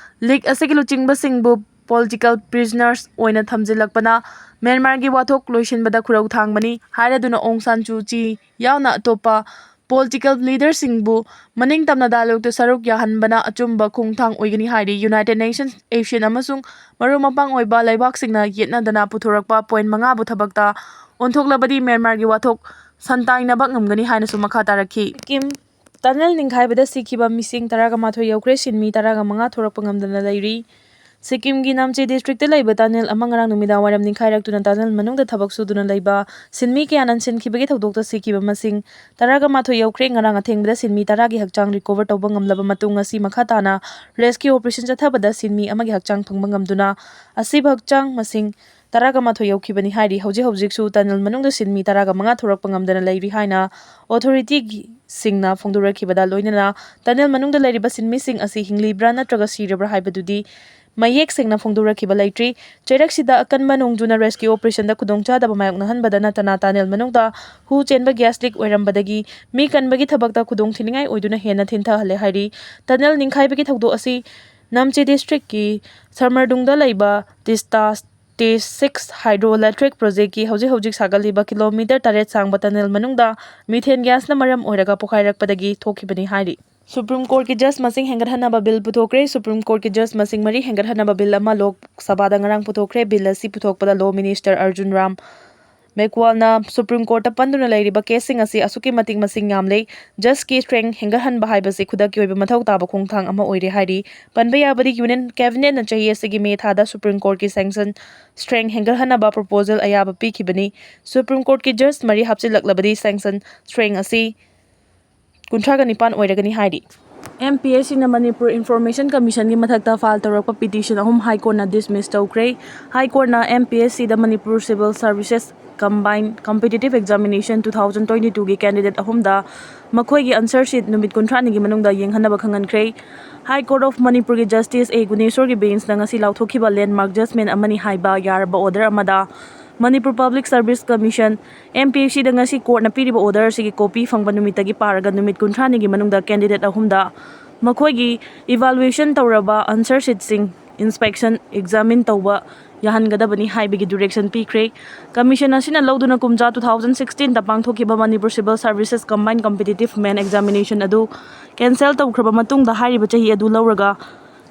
ꯂꯤꯒ ꯑꯁꯤꯒꯤ ꯂꯨꯆꯤꯡꯕꯁꯤꯡꯕꯨ ꯄꯣꯂꯤꯇꯤꯀꯦꯜ ꯄ꯭ꯔꯤꯖꯅꯔꯁ ꯑꯣꯏꯅ ꯊꯝꯖꯤꯜꯂꯛꯄꯅ ꯃ꯭ꯌꯥꯟꯃꯥꯔꯒꯤ ꯋꯥꯊꯣꯛ ꯂꯣꯏꯁꯤꯟꯕꯗ ꯈꯨꯔꯧ ꯊꯥꯡꯕꯅꯤ ꯍꯥꯏꯔꯗꯨꯅ ꯑꯣꯡ ꯁꯥꯟ ꯁꯨ ꯆꯤ ꯌꯥꯎꯅ ꯑꯇꯣꯞꯄ ꯄꯣꯂꯤꯇꯤꯀꯦꯜ ꯂꯤꯗꯔꯁꯤꯡꯕꯨ ꯃꯅꯤꯡ ꯇꯝꯅ ꯗꯥꯏꯂꯣꯒꯇ ꯁꯔꯨꯛ ꯌꯥꯍꯟꯕꯅ ꯑꯆꯨꯝꯕ ꯈꯣꯡꯊꯥꯡ ꯑꯣꯏꯒꯅꯤ ꯍꯥꯏꯔꯤ꯫ ꯌꯨꯅꯥꯏꯇꯦꯗ ꯅꯦꯁꯟꯁ, ꯑꯦꯁꯤꯌꯥꯟ ꯑꯃꯁꯨꯡ ꯃꯔꯨꯞ ꯃꯄꯥꯡ ꯑꯣꯏꯕ ꯂꯩꯕꯥꯛꯁꯤꯡꯅ ꯌꯦꯠꯅꯗꯅ ꯄꯨꯊꯣꯔꯛꯄ ꯄꯣꯏꯟꯠ ꯃꯉꯥꯕꯨ ꯊꯕꯛꯇ ꯑꯣꯟꯊꯣꯛꯂꯕꯗꯤ ꯃ꯭ꯌꯥꯟꯃꯥꯔꯒꯤ ꯋꯥꯊꯣꯛ ꯁꯟꯇꯥꯏꯅꯕ ꯉꯝꯒꯅꯤ ꯍꯥꯏꯅꯁꯨ ꯃꯈꯥ ꯇꯥꯔꯛꯈꯤ꯫ ꯁꯤꯛꯀꯤꯝ ꯇꯅꯦꯜ ꯅꯤꯡꯈꯥꯏꯕꯗ ꯁꯤꯈꯤꯕ ꯃꯤꯁꯤꯡ ꯇꯔꯥꯒ ꯃꯥꯊꯣꯏ ꯌꯧꯈ꯭ꯔꯦ, ꯁꯤꯟꯃꯤ ꯇꯔꯥꯒ ꯃꯉꯥ ꯊꯣꯔꯛꯄ ꯉꯝꯗꯅ ꯂꯩꯔꯤ꯫ ꯁꯤꯛꯀꯤꯝꯒꯤ ꯅꯥꯝꯆꯤ ꯗꯤꯁꯇ꯭ꯔꯤꯛꯇ ꯂꯩꯕ ꯇꯅꯦꯜ ꯑꯃ ꯉꯔꯥꯡ ꯅꯨꯃꯤꯗꯥꯡ ꯋꯥꯏꯔꯝ ꯅꯤꯡꯈꯥꯏꯔꯛꯇꯨꯅ ꯇꯅꯦꯜ ꯃꯅꯨꯡꯗ ꯊꯕꯛ ꯁꯨꯗꯨꯅ ꯂꯩꯕ ꯁꯤꯟꯃꯤ ꯀꯌꯥ ꯅꯟꯁꯤꯟꯈꯤꯕꯒꯤ ꯊꯧꯗꯣꯛꯇ ꯁꯤꯈꯤꯕ ꯃꯁꯤꯡ ꯇꯔꯥꯒ ꯃꯥꯊꯣꯏ ꯌꯧꯈ꯭ꯔꯦ꯫ ꯉꯔꯥꯡ ꯑꯊꯦꯡꯕꯗ ꯁꯤꯟꯃꯤ ꯇꯔꯥꯒꯤ ꯍꯛꯆꯥꯡ ꯔꯤꯀꯣꯚꯔ ꯇꯧꯕ ꯉꯝꯂꯕ ꯃꯇꯨꯡ, ꯉꯁꯤ ꯃꯈꯥ ꯇꯥꯅ ꯔꯦꯁꯀ꯭ꯌꯨ ꯑꯣꯄꯔꯦꯁꯟ ꯆꯠꯊꯕꯗ ꯁꯤꯟꯃꯤ ꯑꯃꯒꯤ ꯍꯛꯆꯥꯡ ꯐꯪꯕ ꯉꯝꯗꯨꯅ ꯑꯁꯤꯕ ꯍꯛꯆꯥꯡ ꯃꯁꯤꯡ ꯇꯔꯥꯒ ꯃꯥꯊꯣꯏ ꯌꯧꯈꯤꯕꯅꯤ ꯍꯥꯏꯔꯤ꯫ ꯍꯧꯖꯤꯛ ꯍꯧꯖꯤꯛꯁꯨ ꯇꯅꯦꯜ ꯃꯅꯨꯡꯗ ꯁꯤꯟꯃꯤ ꯇꯔꯥꯒ ꯃꯉꯥ ꯊꯣꯔꯛꯄ ꯉꯝꯗꯅ ꯂꯩꯔꯤ ꯍꯥꯏꯅ ꯑꯣꯊꯣꯔꯤꯇꯤꯁꯤꯡꯅ ꯐꯣꯡꯗꯣꯔꯛꯈꯤꯕꯗ ꯂꯣꯏꯅꯅ ꯇꯅꯦꯜ ꯃꯅꯨꯡꯗ ꯂꯩꯔꯤꯕ ꯁꯤꯟꯃꯤꯁꯤꯡ ꯑꯁꯤ ꯍꯤꯡꯂꯤꯕ꯭ꯔꯥ ꯅꯠꯇ꯭ꯔꯒ ꯁꯤꯔꯕ꯭ꯔꯥ ꯍꯥꯏꯕꯗꯨꯗꯤ ꯃꯌꯦꯛ ꯁꯦꯡꯅ ꯐꯣꯡꯗꯣꯔꯛꯈꯤꯕ ꯂꯩꯇ꯭ꯔꯤ꯫ ꯆꯩꯔꯛꯁꯤꯗ ꯑꯀꯟꯕ ꯅꯣꯡꯖꯨꯅ ꯔꯦꯁꯀ꯭ꯌꯨ ꯑꯣꯄꯔꯦꯁꯟꯗ ꯈꯨꯗꯣꯡꯆꯥꯗꯕ ꯃꯥꯌꯣꯛꯅꯍꯟꯕꯗ ꯅꯠꯇꯅ ꯇꯅꯦꯜ ꯃꯅꯨꯡꯗ ꯍꯨ ꯆꯦꯟꯕ ꯒ꯭ꯌꯥꯁ ꯂꯤꯛ ꯑꯣꯏꯔꯝꯕꯗꯒꯤ ꯃꯤ ꯀꯟꯕꯒꯤ ꯊꯕꯛꯇ ꯈꯨꯗꯣꯡꯊꯤꯅꯤꯡꯉꯥꯏ ꯑꯣꯏꯗꯨꯅ ꯍꯦꯟꯅ ꯊꯤꯟꯊꯍꯜꯂꯦ ꯍꯥꯏꯔꯤ꯫ ꯇꯅꯦꯜ ꯅꯤꯡꯈꯥꯏꯕꯒꯤ ꯊꯧꯗꯣꯛ ꯑꯁꯤ ꯅꯥꯝꯆꯤ ꯗꯤꯁꯇ꯭ꯔꯤꯛꯀꯤ ꯁꯔꯃꯔꯗꯨꯡꯗ ꯂꯩꯕ ꯇꯤꯁꯇꯥ ꯇꯤ ꯁꯤꯛꯁ ꯍꯥꯏꯗ꯭ꯔꯣ ꯏꯂꯦꯛꯇ꯭ꯔꯤꯛ ꯄ꯭ꯔꯣꯖꯦꯛꯀꯤ ꯍꯧꯖꯤꯛ ꯍꯧꯖꯤꯛ ꯁꯥꯒꯠꯂꯤꯕ ꯀꯤꯂꯣꯃꯤꯇꯔ ꯇꯔꯦꯠ ꯁꯥꯡꯕ ꯇꯅꯦꯜ ꯃꯅꯨꯡꯗ ꯃꯤꯊꯦꯟ ꯒ꯭ꯌꯥꯁꯅ ꯃꯔꯝ ꯑꯣꯏꯔꯒ ꯄꯣꯈꯥꯏꯔꯛꯄꯗꯒꯤ ꯊꯣꯛꯈꯤꯕꯅꯤ ꯍꯥꯏꯔꯤ꯫ ꯁꯨꯄ꯭ꯔꯤꯝ ꯀꯣꯔꯠꯀꯤ ꯖꯖ ꯃꯁꯤꯡ ꯍꯦꯟꯒꯠꯍꯟꯅꯕ ꯕꯤꯜ ꯄꯨꯊꯣꯛꯈ꯭ꯔꯦ꯫ ꯁꯨꯄ꯭ꯔꯤꯝ ꯀꯣꯔꯠꯀꯤ ꯖꯖ ꯃꯁꯤꯡ ꯃꯔꯤ ꯍꯦꯟꯒꯠꯍꯟꯅꯕ ꯕꯤꯜ ꯑꯃ ꯂꯣꯛ ꯁꯚꯥꯗ ꯉꯔꯥꯡ ꯄꯨꯊꯣꯛꯈ꯭ꯔꯦ꯫ ꯕꯤꯜ ꯑꯁꯤ ꯄꯨꯊꯣꯛꯄꯗ ꯂꯣ ꯃꯤꯅꯤꯁꯇꯔ ꯑꯔꯖꯨꯟ ꯔꯥꯝ ꯃꯦꯒ꯭ꯋꯥꯜꯅ ꯁꯨꯄ꯭ꯔꯤꯝ ꯀꯣꯔꯠꯇ ꯄꯟꯗꯨꯅ ꯂꯩꯔꯤꯕ ꯀꯦꯁꯁꯤꯡ ꯑꯁꯤ ꯑꯁꯨꯛꯀꯤ ꯃꯇꯤꯛ ꯃꯁꯤꯡ ꯌꯥꯝꯂꯦ꯫ ꯖꯖꯀꯤ ꯁ꯭ꯇꯔꯦꯡ ꯍꯦꯟꯒꯠꯍꯟꯕ ꯍꯥꯏꯕꯁꯤ ꯈꯨꯗꯛꯀꯤ ꯑꯣꯏꯕ ꯃꯊꯧ ꯇꯥꯕ ꯈꯣꯡꯊꯥꯡ ꯑꯃ ꯑꯣꯏꯔꯦ ꯍꯥꯏꯔꯤ꯫ ꯄꯟꯕ ꯌꯥꯕꯗꯤ ꯌꯨꯅꯤꯌꯟ ꯀꯦꯕꯤꯅꯦꯠꯅ ꯆꯍꯤ ꯑꯁꯤꯒꯤ ꯃꯦ ꯊꯥꯗ ꯁꯨꯄ꯭ꯔꯤꯝ ꯀꯣꯔꯠꯀꯤ ꯁꯦꯡꯁꯟ ꯁ꯭ꯇꯔꯦꯡ ꯍꯦꯟꯒꯠꯍꯟꯅꯕ ꯄ꯭ꯔꯣꯄꯣꯖꯦꯜ ꯑꯌꯥꯕ ꯄꯤꯈꯤꯕꯅꯤ꯫ ꯁꯨꯄ꯭ꯔꯤꯝ ꯀꯣꯔꯠꯀꯤ ꯖꯖ ꯃꯔꯤ ꯍꯥꯞꯆꯤꯜꯂꯛꯂꯕꯗꯤ ꯁꯦꯡꯁꯟ ꯁ꯭ꯇꯔꯦꯡ ꯑꯁꯤ ꯀꯨꯟꯊ꯭ꯔꯥꯒ ꯅꯤꯄꯥꯟ ꯑꯣꯏꯔꯒꯅꯤ ꯍꯥꯏꯔꯤ꯫ ꯑꯦꯝ ꯄꯤ ꯑꯦꯁ ꯁꯤꯅ ꯃꯅꯤꯄꯨꯔ ꯏꯟꯐꯣꯔꯃꯦꯁꯟ ꯀꯃꯤꯁꯟꯒꯤ ꯃꯊꯛꯇ ꯐꯥꯏꯜ ꯇꯧꯔꯛꯄ ꯄꯤꯇꯤꯁꯟ ꯑꯍꯨꯝ ꯍꯥꯏ ꯀꯣꯔꯠꯅ ꯗꯤꯁꯃꯤꯁ ꯇꯧꯈ꯭ꯔꯦ꯫ ꯍꯥꯏ ꯀꯣꯔꯠꯅ ꯑꯦꯝ ꯄꯤ ꯑꯦꯁ ꯁꯤꯗ Manipur civil services combine competitive examination two thousand twenty ꯇꯨꯒꯤ ꯀꯦꯟꯗꯤꯗꯦꯠ ꯑꯍꯨꯝꯗ ꯃꯈꯣꯏꯒꯤ ꯑꯟꯁꯔ ꯁꯤꯠ ꯅꯨꯃꯤꯠ ꯀꯨꯟꯊ꯭ꯔꯥꯅꯤꯒꯤ ꯃꯅꯨꯡꯗ ꯌꯦꯡꯍꯟꯅꯕ ꯈꯪꯍꯟꯈ꯭ꯔꯦ꯫ ꯍꯥꯏ ꯀꯣꯔꯠ ꯑꯣꯐ ꯃꯅꯤꯄꯨꯔꯒꯤ ꯖꯁꯇꯤꯁ ꯑꯦ ꯒꯨꯅꯦꯁꯣꯔꯒꯤ ꯕꯦꯟꯁꯅ ꯉꯁꯤ ꯂꯥꯎꯊꯣꯛꯈꯤꯕ ꯂꯦꯟꯗꯃꯥꯔꯛ ꯖꯖꯃꯦꯟ ꯑꯃꯅꯤ ꯍꯥꯏꯕ ꯌꯥꯔꯕ ꯑꯣꯔꯗꯔ ꯑꯃꯗ Manipur public service commission, M P S ꯁꯤꯗ ꯉꯁꯤ ꯀꯣꯔꯠꯅ ꯄꯤꯔꯤꯕ ꯑꯣꯔꯗꯔ ꯑꯁꯤꯒꯤ ꯀꯣꯄꯤ ꯐꯪꯕ ꯅꯨꯃꯤꯠꯇꯒꯤ ꯄꯥꯔꯒ ꯅꯨꯃꯤꯠ ꯀꯨꯟꯊ꯭ꯔꯥꯅꯤꯒꯤ ꯃꯅꯨꯡꯗ ꯀꯦꯟꯗꯤꯗꯦꯠ ꯑꯍꯨꯝꯗ ꯃꯈꯣꯏꯒꯤ ꯏꯚꯥꯂꯨꯑꯦꯁꯟ ꯇꯧꯔꯕ ꯑꯟꯁꯔ ꯁꯤꯠꯁꯤꯡ ꯏꯟꯁꯄꯦꯛꯁꯟ, ꯑꯦꯛꯖꯥꯃꯤꯟ ꯇꯧꯕ ꯌꯥꯍꯟꯒꯗꯕꯅꯤ ꯍꯥꯏꯕꯒꯤ ꯗꯤꯔꯦꯛꯁꯟ ꯄꯤꯈ꯭ꯔꯦ꯫ ꯀꯃꯤꯁꯟ ꯑꯁꯤꯅ ꯂꯧꯗꯨꯅ ꯀꯨꯝꯖꯥ ꯇꯨ ꯊꯥꯎꯖꯟ ꯁꯤꯛꯁꯇꯤꯟꯗ ꯄꯥꯡꯊꯣꯛꯈꯤꯕ Manipur civil services combine competitive main examination ꯑꯗꯨ ꯀꯦꯟꯁꯦꯜ ꯇꯧꯈ꯭ꯔꯕ ꯃꯇꯨꯡꯗ ꯍꯥꯏꯔꯤꯕ ꯆꯍꯤ ꯑꯗꯨ ꯂꯧꯔꯒ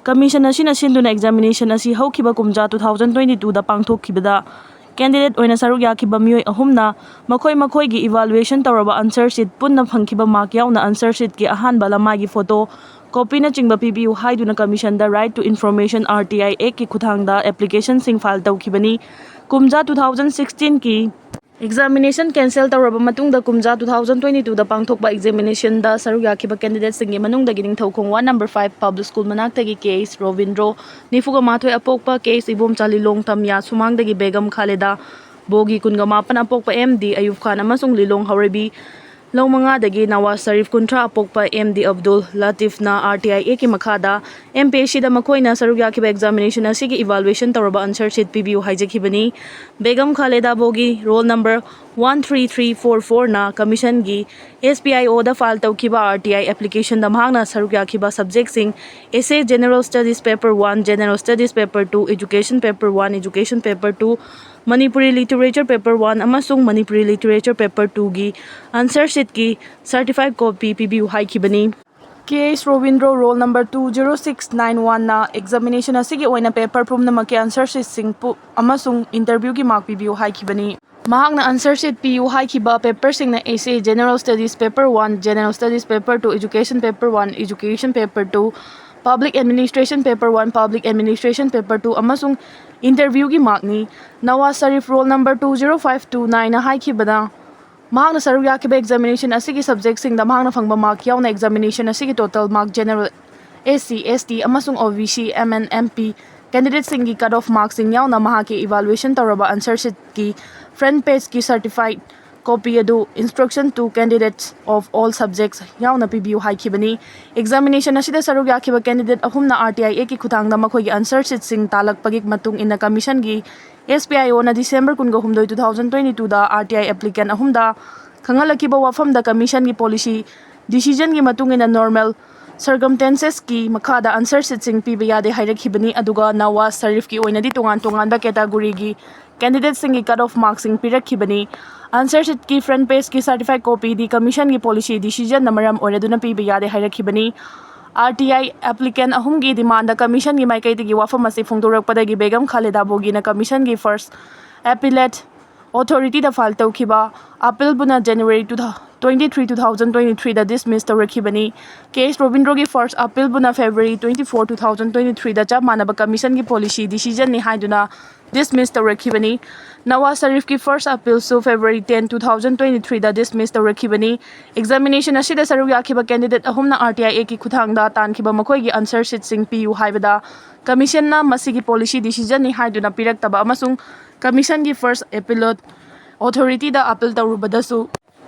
ꯀꯃꯤꯁꯟ ꯑꯁꯤꯅ ꯁꯤꯟꯗꯨꯅ ꯑꯦꯛꯖꯥꯃꯤꯅꯦꯁꯟ ꯑꯁꯤ ꯍꯧꯈꯤꯕ ꯀꯨꯝꯖꯥ ꯇꯨ ꯊꯥꯎꯖꯟ ꯇ꯭ꯋꯦꯟꯇꯤ ꯇꯨꯗ ꯄꯥꯡꯊꯣꯛꯈꯤꯕꯗ ꯀꯦꯟꯗꯤꯗꯦꯠ ꯑꯣꯏꯅ ꯁꯔꯨꯛ ꯌꯥꯈꯤꯕ ꯃꯤꯑꯣꯏ ꯑꯍꯨꯝꯅ ꯃꯈꯣꯏ ꯃꯈꯣꯏꯒꯤ ꯏꯚꯥꯂꯨꯑꯦꯁꯟ ꯇꯧꯔꯕ ꯑꯟꯁꯔ ꯁꯤꯠ ꯄꯨꯟꯅ ꯐꯪꯈꯤꯕ ꯃꯥꯔꯛ ꯌꯥꯎꯅ ꯑꯟꯁꯔ ꯁꯤꯠꯀꯤ ꯑꯍꯥꯟꯕ ꯂꯃꯥꯏꯒꯤ ꯐꯣꯇꯣ copyꯅꯆꯤꯡꯕ ꯄꯤꯕꯤꯌꯨ ꯍꯥꯏꯗꯨꯅ Commissionꯗ Right to Information, R T I Actꯀꯤ ꯈꯨꯠꯊꯥꯡꯗ applicationꯁꯤꯡ file ꯇꯧꯈꯤꯕꯅꯤ꯫ ꯀꯨꯝꯖꯥ two thousand sixteenꯒꯤ examination cancel ꯇꯧꯔꯕ ꯃꯇꯨꯡꯗ ꯀꯨꯝꯖꯥ two thousand twenty twoꯗ ꯄꯥꯡꯊꯣꯛꯄ examinationꯗ ꯁꯔꯨꯛ ꯌꯥꯈꯤꯕ candidateꯁꯤꯡꯒꯤ ꯃꯅꯨꯡꯗꯒꯤ Ningthoukhong one number five public school ꯃꯅꯥꯛꯇꯒꯤ K H Robindro, ꯅꯤꯐꯨꯒ ꯃꯥꯊꯣꯏ ꯑꯄꯣꯛꯄ, K H ꯏꯕꯣꯝꯆꯥ ꯂꯤꯂꯣꯡ ꯇꯝꯌꯥ ꯁꯨꯃꯥꯡꯗꯒꯤ ꯕꯦꯒꯝ ꯈꯥꯂꯦꯗꯥ, ꯕꯣꯒꯤ ꯀꯨꯟꯒ ꯃꯥꯄꯟ ꯑꯄꯣꯛꯄ M D ꯑꯌꯨꯕ ꯈꯥꯟ ꯑꯃꯁꯨꯡ ꯂꯤꯂꯣꯡ ꯍꯥꯎꯔꯩꯕꯤ ꯂꯧ ꯃꯉꯥꯗꯒꯤ ꯅꯋꯥꯖ ꯁꯔꯤꯐ ꯀꯨꯟꯊ꯭ꯔꯥ ꯑꯄꯣꯛꯄ M D Abdul ꯂꯥꯇꯤꯐꯅ R T I Actꯀꯤ ꯃꯈꯥꯗ M P S Cꯗ ꯃꯈꯣꯏꯅ ꯁꯔꯨꯛ ꯌꯥꯈꯤꯕ examination ꯑꯁꯤꯒꯤ evaluation ꯇꯧꯔꯕ answer sheet ꯄꯤꯕꯤꯌꯨ ꯍꯥꯏꯖꯈꯤꯕꯅꯤ꯫ Begum ꯈꯥꯂꯦꯗꯥ ꯕꯣꯒꯤ roll number one three three four fourꯅ Commissionꯒꯤ S P I Oꯗ file ꯇꯧꯈꯤꯕ R T I applicationꯗ ꯃꯍꯥꯛꯅ ꯁꯔꯨꯛ ꯌꯥꯈꯤꯕ subjectꯁꯤꯡ Essay General Studies Paper one, General Studies Paper two, Education Paper one, Education Paper two, Manipuri Literature Paper one ꯑꯃꯁꯨꯡ Manipuri Literature Paper twoꯒꯤ answer sheetꯀꯤ certified copy ꯄꯤꯕꯤꯌꯨ ꯍꯥꯏꯈꯤꯕꯅꯤ꯫ K H Robindro roll number two zero six nine oneꯅ examination ꯑꯁꯤꯒꯤ ꯑꯣꯏꯅ paper ꯄꯨꯝꯅꯃꯛꯀꯤ answer sheetꯁꯤꯡ ꯄꯨ-, ꯑꯃꯁꯨꯡ interviewꯒꯤ mark ꯄꯤꯕꯤꯌꯨ ꯍꯥꯏꯈꯤꯕꯅꯤ꯫ ꯃꯍꯥꯛꯅ answer sheet ꯄꯤꯌꯨ ꯍꯥꯏꯈꯤꯕ paperꯁꯤꯡꯅ Essay General Studies Paper one, General Studies Paper two, Education Paper one, Education Paper two, Public Administration Paper one, Public Administration Paper two ꯑꯃꯁꯨꯡ interviewꯒꯤ markꯅꯤ꯫ Nawaz Sharif roll number two zero five two nineꯅ ꯍꯥꯏꯈꯤꯕꯅ, ꯃꯍꯥꯛꯅ ꯁꯔꯨꯛ ꯌꯥꯈꯤꯕ examination ꯑꯁꯤꯒꯤ subjectꯁꯤꯡꯗ ꯃꯍꯥꯛꯅ ꯐꯪꯕ mark ꯌꯥꯎꯅ examination ꯑꯁꯤꯒꯤ total mark General, S C, S T ꯑꯃꯁꯨꯡ O B C, M N, M P candidateꯁꯤꯡꯒꯤ cut off markꯁꯤꯡ ꯌꯥꯎꯅ ꯃꯍꯥꯛꯀꯤ evaluation ꯇꯧꯔꯕ answer sheetꯀꯤ front pageꯀꯤ certified copy ꯑꯗꯨ instruction to candidates of all subjects ꯌꯥꯎꯅ ꯄꯤꯕꯤꯌꯨ ꯍꯥꯏꯈꯤꯕꯅꯤ꯫ Examination ꯑꯁꯤꯗ ꯁꯔꯨꯛ ꯌꯥꯈꯤꯕ candidate ꯑꯍꯨꯝꯅ R T I Actꯀꯤ ꯈꯨꯠꯊꯥꯡꯗ ꯃꯈꯣꯏꯒꯤ answer sheetꯁꯤꯡ ꯇꯥꯜꯂꯛꯄꯒꯤ ꯃꯇꯨꯡ ꯏꯟꯅ Commissionꯒꯤ S P I Oꯅ December ꯀꯨꯟꯒ ꯍꯨꯝꯗꯣꯏ, two thousand twenty twoꯗ R T I applicant ꯑꯍꯨꯝꯗ ꯈꯪꯍꯜꯂꯛꯈꯤꯕ ꯋꯥꯐꯝꯗ Commissionꯒꯤ policy decisionꯒꯤ ꯃꯇꯨꯡ ꯏꯟꯅ normal circumstancesꯀꯤ ꯃꯈꯥꯗ answer sheetꯁꯤꯡ ꯄꯤꯕ ꯌꯥꯗꯦ ꯍꯥꯏꯔꯛꯈꯤꯕꯅꯤ, ꯑꯗꯨꯒ ꯅꯋꯥꯖ ꯁꯔꯤꯐꯀꯤ ꯑꯣꯏꯅꯗꯤ ꯇꯣꯉꯥꯟ ꯇꯣꯉꯥꯟꯕ categoryꯒꯤ candidateꯁꯤꯡꯒꯤ cut off markꯁꯤꯡ ꯄꯤꯔꯛꯈꯤꯕꯅꯤ꯫ Answer sheetꯀꯤ front pageꯀꯤ certified copyꯗꯤ Commissionꯒꯤ policy decisionꯅ ꯃꯔꯝ ꯑꯣꯏꯔꯗꯨꯅ ꯄꯤꯕ ꯌꯥꯗꯦ ꯍꯥꯏꯔꯛꯈꯤꯕꯅꯤ꯫ R T I applicant ꯑꯍꯨꯝꯒꯤ demandꯗ Commissionꯒꯤ ꯃꯥꯏꯀꯩꯗꯒꯤ ꯋꯥꯐꯝ ꯑꯁꯤ ꯐꯣꯡꯗꯣꯔꯛꯄꯗꯒꯤ ꯕꯦꯒꯝ ꯈꯥꯂꯦꯗꯥ ꯕꯣꯒꯤꯅ Commissionꯒꯤ first appellate authorityꯗ file ꯇꯧꯈꯤꯕ appealꯕꯨꯅ January two thousand twenty three two thousand twenty three ꯗ dismiss ꯇꯧꯔꯛꯈꯤꯕꯅꯤ꯫ ꯀꯦ ꯑꯦꯁ ꯔꯣꯕꯤꯟꯗ꯭ꯔꯣꯒꯤ first appeal ꯕꯨꯅ February twenty four two thousand twenty three ꯗ ꯆꯞ ꯃꯥꯟꯅꯕ commission ꯒꯤ policy decision ꯅꯤ ꯍꯥꯏꯗꯨꯅ dismiss ꯇꯧꯔꯛꯈꯤꯕꯅꯤ꯫ ꯅꯋꯥꯖ ꯁꯔꯤꯐꯀꯤ first appeal ꯁꯨ February ten two thousand twenty three ꯗ dismiss ꯇꯧꯔꯛꯈꯤꯕꯅꯤ꯫ Examination ꯑꯁꯤꯗ ꯁꯔꯨꯛ ꯌꯥꯈꯤꯕ candidate ꯑꯍꯨꯝꯅ R T I Act ꯀꯤ ꯈꯨꯠꯊꯥꯡꯗ ꯇꯥꯟꯈꯤꯕ ꯃꯈꯣꯏꯒꯤ answer sheet ꯁꯤꯡ ꯄꯤꯌꯨ ꯍꯥꯏꯕꯗ commission ꯅ ꯃꯁꯤꯒꯤ policy decision ꯅꯤ ꯍꯥꯏꯗꯨꯅ ꯄꯤꯔꯛꯇꯕ ꯑꯃꯁꯨꯡ commission ꯒꯤ first appellate authority ꯗ appeal ꯇꯧꯔꯨꯕꯗꯁꯨ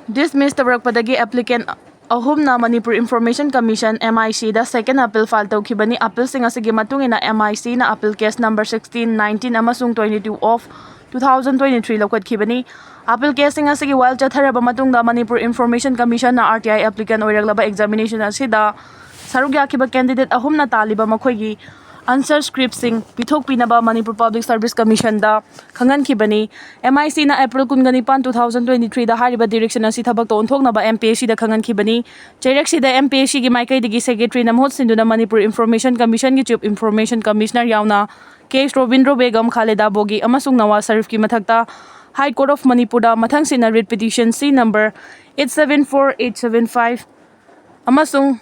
dismiss ꯇꯧꯔꯛꯄꯗꯒꯤ applicant ꯑꯍꯨꯝꯅ Manipur Information Commission, M I C the second appeal file ꯇꯧꯈꯤꯕꯅꯤ꯫ Appeal ꯁꯤꯡ ꯑꯁꯤꯒꯤ ꯃꯇꯨꯡ ꯏꯟꯅ M I C ꯅ appeal case number sixteen, nineteen ꯑꯃꯁꯨꯡ twenty two of two thousand twenty three ꯂꯧꯈꯠꯈꯤꯕꯅꯤ꯫ Appeal case ꯁꯤꯡ ꯑꯁꯤꯒꯤ while ꯆꯠꯊꯔꯕ ꯃꯇꯨꯡꯗ Manipur Information Commission ꯅ R T I applicant ꯑꯣꯏꯔꯛꯂꯕ examination ꯑꯁꯤꯗ ꯁꯔꯨꯛ ꯌꯥꯈꯤꯕ candidate ꯑꯍꯨꯝꯅ ꯇꯥꯜꯂꯤꯕ ꯃꯈꯣꯏꯒꯤ answer script ꯁꯤꯡ ꯄꯤꯊꯣꯛꯄꯤꯅꯕ Manipur Public Service Commission the ꯈꯪꯍꯟꯈꯤꯕꯅꯤ꯫ M I C ꯅ April ꯀꯨꯟꯒ ꯅꯤꯄꯥꯟ, two thousand twenty three ꯗ ꯍꯥꯏꯔꯤꯕ direction ꯑꯁꯤ ꯊꯕꯛꯇ ꯑꯣꯟꯊꯣꯛꯅꯕ M P S C ꯗ ꯈꯪꯍꯟꯈꯤꯕꯅꯤ꯫ ꯆꯩꯔꯛꯁꯤꯗ M P S C ꯒꯤ ꯃꯥꯏꯀꯩꯗꯒꯤ secretary ꯅ ꯃꯍꯨꯠ ꯁꯤꯟꯗꯨꯅ Manipur Information Commission ꯒꯤ Chief Information Commissioner ꯌꯥꯎꯅ ꯀꯦ ꯑꯦꯁ ꯔꯣꯕꯤꯟꯗ꯭ꯔꯣ ꯕꯦꯒꯝ, ꯈꯥꯂꯦꯗꯥ ꯕꯣꯒꯤ ꯑꯃꯁꯨꯡ ꯅꯋꯥꯖ ꯁꯔꯤꯐꯀꯤ ꯃꯊꯛꯇ High Court of Manipur the ꯃꯊꯪꯁꯤꯠꯅ writ petition C number eight seven four, eight seven five ꯑꯃꯁꯨꯡ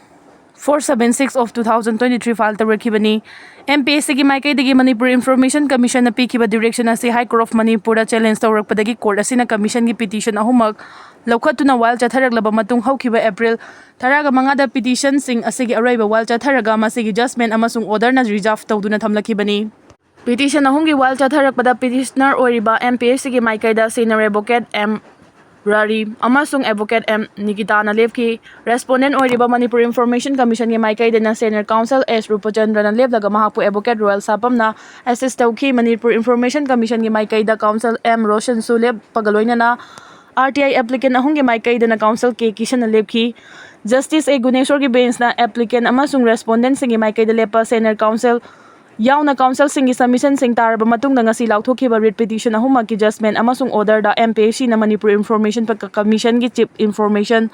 four seven six of two thousand twenty three file ꯇꯧꯔꯛꯈꯤꯕꯅꯤ꯫ M P S C ꯒꯤ ꯃꯥꯏꯀꯩꯗꯒꯤ Manipur Information Commission ꯅ ꯄꯤꯈꯤꯕ direction ꯑꯁꯤ High Court of Manipur the challenge ꯇꯧꯔꯛꯄꯗꯒꯤ court ꯑꯁꯤꯅ commission ꯒꯤ petition ꯑꯍꯨꯝꯃꯛ ꯂꯧꯈꯠꯇꯨꯅ while ꯆꯠꯊꯔꯛꯂꯕ ꯃꯇꯨꯡ ꯍꯧꯈꯤꯕ April ꯇꯔꯥꯃꯉꯥꯗ petition ꯁꯤꯡ ꯑꯁꯤꯒꯤ ꯑꯔꯣꯏꯕ while ꯆꯠꯊꯔꯒ ꯃꯁꯤꯒꯤ judgment ꯑꯃꯁꯨꯡ order ꯅ reserve ꯇꯧꯗꯨꯅ ꯊꯝꯂꯛꯈꯤꯕꯅꯤ꯫ Petition ꯑꯍꯨꯝꯒꯤ while ꯆꯠꯊꯔꯛꯄꯗ petitioner ꯑꯣꯏꯔꯤꯕ M P S C ꯒꯤ ꯃꯥꯏꯀꯩꯗ senior advocate M ꯔꯥꯔꯤ ꯑꯃꯁꯨꯡ advocate M ꯅꯤꯀꯤꯇꯥꯅ ꯂꯦꯞꯈꯤ꯫ Respondent ꯑꯣꯏꯔꯤꯕ Manipur Information Commission ꯒꯤ ꯃꯥꯏꯀꯩꯗꯅ senior counsel S ꯔꯨꯄꯆꯟꯗ꯭ꯔꯅ ꯂꯦꯞꯂꯒ ꯃꯍꯥꯛꯄꯨ advocate ꯔꯣꯌꯦꯜ ꯁꯥꯄꯝꯅ assist ꯇꯧꯈꯤ꯫ Manipur Information Commission ꯒꯤ ꯃꯥꯏꯀꯩꯗ counsel M ꯔꯣꯁꯟꯁꯨ ꯂꯦꯞꯄꯒ ꯂꯣꯏꯅꯅ R T I applicant ꯑꯍꯨꯝꯒꯤ ꯃꯥꯏꯀꯩꯗꯅ counsel K ꯀꯤꯁꯟꯅ ꯂꯦꯞꯈꯤ꯫ Justice A ꯒꯨꯅꯦꯁꯣꯔꯒꯤ bench ꯅ applicant ꯑꯃꯁꯨꯡ respondent ꯁꯤꯡꯒꯤ ꯃꯥꯏꯀꯩꯗ ꯂꯦꯞꯄ senior counsel ꯌꯥꯎꯅ counsel ꯁꯤꯡꯒꯤ submission ꯁꯤꯡ ꯇꯥꯔꯕ ꯃꯇꯨꯡꯗ ꯉꯁꯤ ꯂꯥꯎꯊꯣꯛꯈꯤꯕ writ petition ꯑꯍꯨꯝꯃꯛꯀꯤ judgment ꯑꯃꯁꯨꯡ order ꯗ M P S C ꯅ Manipur Information Commission ꯒꯤ Chief Information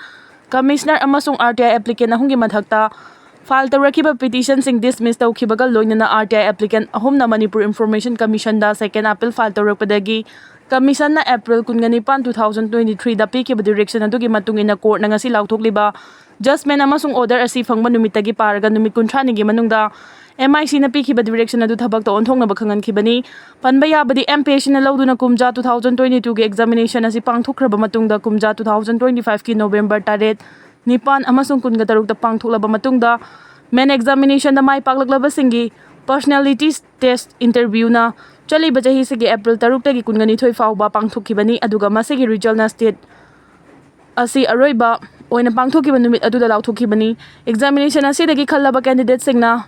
Commissioner ꯑꯃꯁꯨꯡ R T I applicant ꯑꯍꯨꯝꯒꯤ ꯃꯊꯛꯇ file ꯇꯧꯔꯛꯈꯤꯕ petition ꯁꯤꯡ dismiss ꯇꯧꯈꯤꯕꯒ ꯂꯣꯏꯅꯅ R T I applicant ꯑꯍꯨꯝꯅ Manipur Information Commission ꯗ second appeal file ꯇꯧꯔꯛꯄꯗꯒꯤ ꯀꯃꯤꯁꯟꯅ ꯑꯦꯄ꯭ꯔꯤꯜ ꯀꯨꯟꯒ ꯅꯤꯄꯥꯟ, two thousand twenty-threeꯗ ꯄꯤꯈꯤꯕ direction ꯑꯗꯨꯒꯤ ꯃꯇꯨꯡ ꯏꯟꯅ ꯀꯣꯔꯠꯅ ꯉꯁꯤ ꯂꯥꯎꯊꯣꯛꯂꯤꯕ judgment ꯑꯃꯁꯨꯡ order ꯑꯁꯤ ꯐꯪꯕ ꯅꯨꯃꯤꯠꯇꯒꯤ ꯄꯥꯔꯒ ꯅꯨꯃꯤꯠ ꯀꯨꯟꯊ꯭ꯔꯥꯅꯤꯒꯤ ꯃꯅꯨꯡꯗ MICꯅ ꯄꯤꯈꯤꯕ direction ꯑꯗꯨ ꯊꯕꯛꯇ ꯑꯣꯟꯊꯣꯛꯅꯕ ꯈꯪꯍꯟꯈꯤꯕꯅꯤ꯫ ꯄꯟꯕ ꯌꯥꯕꯗꯤ, MPSCꯅ ꯂꯧꯗꯨꯅ ꯀꯨꯝꯖꯥ two thousand twenty-twoꯒꯤ examination ꯑꯁꯤ ꯄꯥꯡꯊꯣꯛꯈ꯭ꯔꯕ ꯃꯇꯨꯡꯗ ꯀꯨꯝꯖꯥ two thousand twenty-fiveꯀꯤ November ꯇꯔꯦꯠ, ꯅꯤꯄꯥꯟ ꯑꯃꯁꯨꯡ ꯀꯨꯟꯒ ꯇꯔꯨꯛꯇ ꯄꯥꯡꯊꯣꯛꯂꯕ ꯃꯇꯨꯡꯗ main examinationꯗ ꯃꯥꯏ ꯄꯥꯛꯂꯛꯂꯕꯁꯤꯡꯒꯤ personality test interviewꯅ ꯆꯠꯂꯤꯕ ꯆꯍꯤꯁꯤꯒꯤ ꯑꯦꯄ꯭ꯔꯤꯜ ꯇꯔꯨꯛꯇꯒꯤ ꯀꯨꯟꯒ ꯅꯤꯊꯣꯏ ꯐꯥꯎꯕ ꯄꯥꯡꯊꯣꯛꯈꯤꯕꯅꯤ, ꯑꯗꯨꯒ ꯃꯁꯤꯒꯤ resultꯅ state ꯑꯁꯤ ꯑꯔꯣꯏꯕ ꯑꯣꯏꯅ ꯄꯥꯡꯊꯣꯛꯈꯤꯕ ꯅꯨꯃꯤꯠ ꯑꯗꯨꯗ ꯂꯥꯎꯊꯣꯛꯈꯤꯕꯅꯤ꯫ Examination ꯑꯁꯤꯗꯒꯤ ꯈꯜꯂꯕ candidateꯁꯤꯡꯅ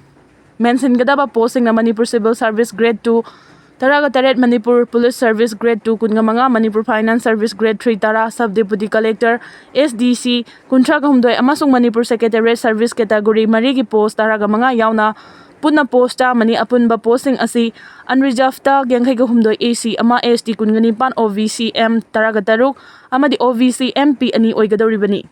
ꯃꯦꯟꯁꯤꯟꯒꯗꯕ postꯁꯤꯡꯅ Manipur Civil Service Grade two ꯇꯔꯥꯒ ꯇꯔꯦꯠ, Manipur Police Service Grade two ꯀꯨꯟꯒ ꯃꯉꯥ, Manipur Finance Service Grade three ꯇꯔꯥ, Sub Deputy Collector, SDC ꯀꯨꯟꯊ꯭ꯔꯥꯒ ꯍꯨꯝꯗꯣꯏ ꯑꯃꯁꯨꯡ ꯃꯅꯤꯄꯨꯔ Secretariat Service category ꯃꯔꯤꯒꯤ post ꯇꯔꯥꯒ ꯃꯉꯥ ꯌꯥꯎꯅ ꯄꯨꯟꯅ post ꯆꯥꯝꯃꯅꯤ꯫ ꯑꯄꯨꯟꯕ postꯁꯤꯡ ꯑꯁꯤ unreservedꯇ ꯌꯥꯡꯈꯩꯒ ꯍꯨꯝꯗꯣꯏ, AC ꯑꯃ, ST ꯀꯨꯟꯒ ꯅꯤꯄꯥꯟ, OBC M ꯇꯔꯥꯒ ꯇꯔꯨꯛ ꯑꯃꯗꯤ OBC MP ꯑꯅꯤ ꯑꯣꯏꯒꯗꯧꯔꯤꯕꯅꯤ꯫